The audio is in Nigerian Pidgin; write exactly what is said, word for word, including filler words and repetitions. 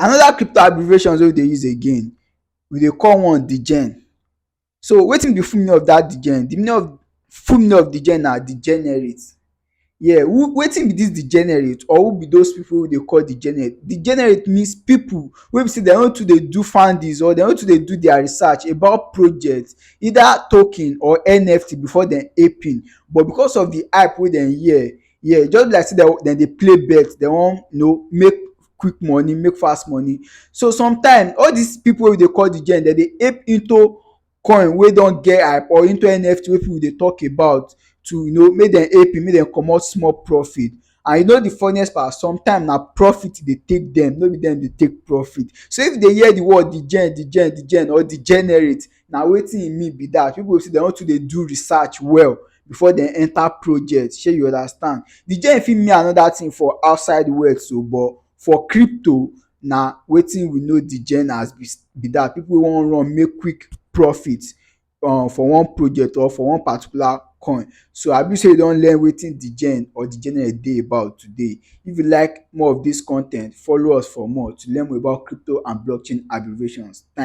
Another crypto abbreviation wey we dey use again, we dey call one degen. So wetin be the full meaning of that degen? The meaning of, full meaning of degen na degenerate. Yeah, who, wetin be this degenerate, or who be those people wey dey call degenerate? Degenerate means people wey be say dem no too dey do findings, or dem no too dey do their research about project, either token or N F T, before dem ape in. But because of the hype wey dem hear, yeah, just be like say dem, dem dey play bet, dem wan, you know, make quick money, make fast money. So sometimes all these people wey we dey call degen, dem dey ape into coin wey don get hype, or into N F T wey people dey talk about, to, you know, make dem ape in, make dem comot small profit. And you know the funniest part, sometimes na profit dey take dem, no be dem dey take profit. So if you dey hear the word degen, degen, degen, or degenerate, na wetin e mean be that. People go say dem no too dey do research well before dem enter project. Shey you understand? Degen fit mean another thing for outside world so, but for crypto, na wetin we know degen as be, be that. People wey wan run make quick profit, um, for one project or for one particular coin. So I believe say you don learn wetin degen or degenerate dey about today. If you like more of this content, follow us for more to learn more about crypto and blockchain abbreviations. Thank